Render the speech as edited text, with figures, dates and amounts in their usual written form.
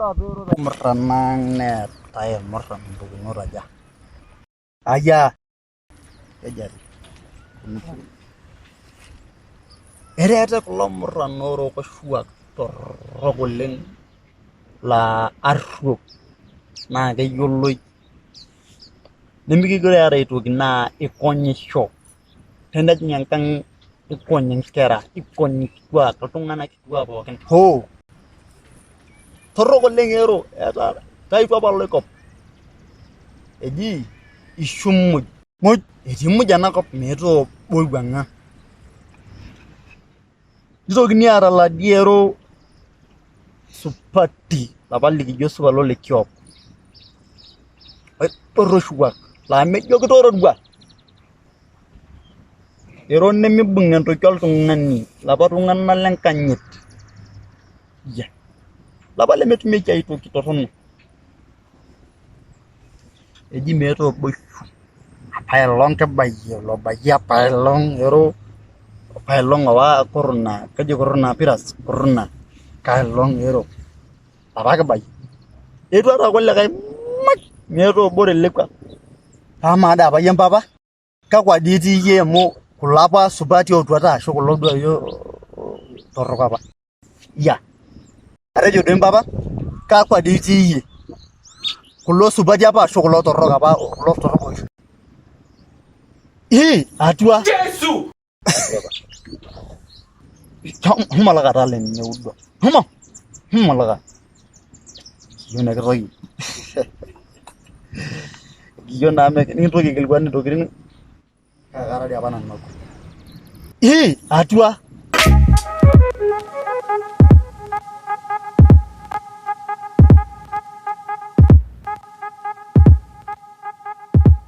Ore apa ero temurran ang neetae irmurran impukunot aja? Aja? Keja Ereeta kulo murran oorok oshuak torrok oleng laa arruok naa keyioloi nemekure eeta aitoki naa ikonyisho tenejing enkang ikony inkera ikony inkituak iltung'anak kituak pookin hoo torrok oleng ero etaa kaitwa apa oloikop eji ishu muj muj etii muj enakop meeta obo oiwuang'a nitokini aata iladiero supati lapa likijo supa lole kiok oiborr oshuak laa mejo kitororua ero nemibung entoki oltung'ani lapa tung'anak lenkanyit iya lapa lemetumieki aitoki torrono eji meeta obo oishu apaelong kibayie olobayie apaelong ero apaelong owa corona keji corona virus corona kaelong ero apa kibayie etuata kulikae muj meeta obo otelekua amaa dii apa iyie mpapa kakwa dii itii iyie amu kulo apa supati otuata ashu kulo duo torrok apa ya atejo doi mpapa kakwa dii itii iyie kulo supati apa ashu kulo torrok apa kulo torrok oishu ii atua Jesu! Homo laka tala neudo homo homo laka kiyieu nekitoki kiyieu naa nikintoki aikilikuan intokitin kake kara dii apa nanu ii atua.